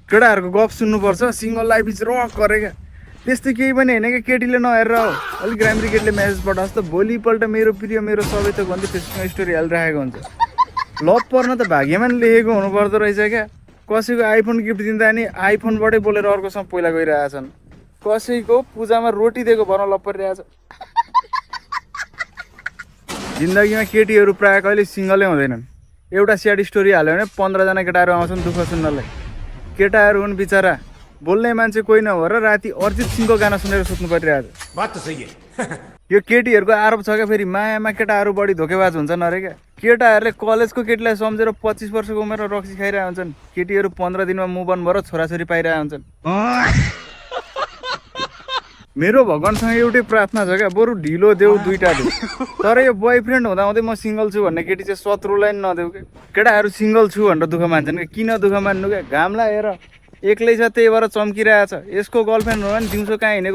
केटाहरूको गफ सुन्नुपर्छ, सिङ्गल लाइफ इज रक गरे क्या। त्यस्तै केही पनि होइन क्या, केटीले नहेरेर हो अलिक राम्री केटीले मेसेज पठाउँछ त भोलिपल्ट मेरो प्रिय मेरो सबै त भन्दै फेसबुकमा स्टोरी हालिराखेको हुन्छ। लभ पर्न त भाग्यमा नि लेखेको हुनुपर्दो रहेछ क्या। कसैको आइफोन गिफ्ट दिँदा नि आइफोनबाटै बोलेर अर्कोसँग पहिला गइरहेछन्। कसैको पूजामा रोटी दिएको भरमा लभ परिरहेछ। जिन्दगीमा केटीहरू प्रायः कहिले सिङ्गलै हुँदैनन्। एउटा स्याड स्टोरी हाल्यो भने 15जना केटाहरू आउँछन् दुःख सुन्नलाई। केटाहरू हुन् बिचरा, बोल्ने मान्छे कोही नभएर राति अरिजित सिंहको गाना सुनेर सुत्नु परिरहेछ। यो केटीहरूको आरोप छ क्या, फेरि मायामा केटाहरू बढी धोकेबाज हुन्छन् अरे क्या। केटाहरूले कलेजको केटीलाई सम्झेर 25 वर्षको उमेरमा रक्सी खाइरहेको हुन्छन्। केटीहरू 15 दिनमा मुभ अन भएर छोराछोरी पाइरहेको हुन्छन्। मेरो भगवान्सँग एउटै प्रार्थना छ क्या, बरु ढिलो देऊ दुईटा देऊ, तर यो बोयफ्रेन्ड हुँदाहुँदै म सिङ्गल छु भन्ने केटी चाहिँ शत्रुलाई नि नदेऊ क्या। केटाहरू सिङ्गल छु भनेर दुःख मान्छन् क्या, किन दुःख मान्नु क्या। घामलाई हेर एक्लै छ त्यही भएर चम्किरहेछ। यसको गर्लफ्रेन्ड हो भने दिउँसो कहाँ हिँडेको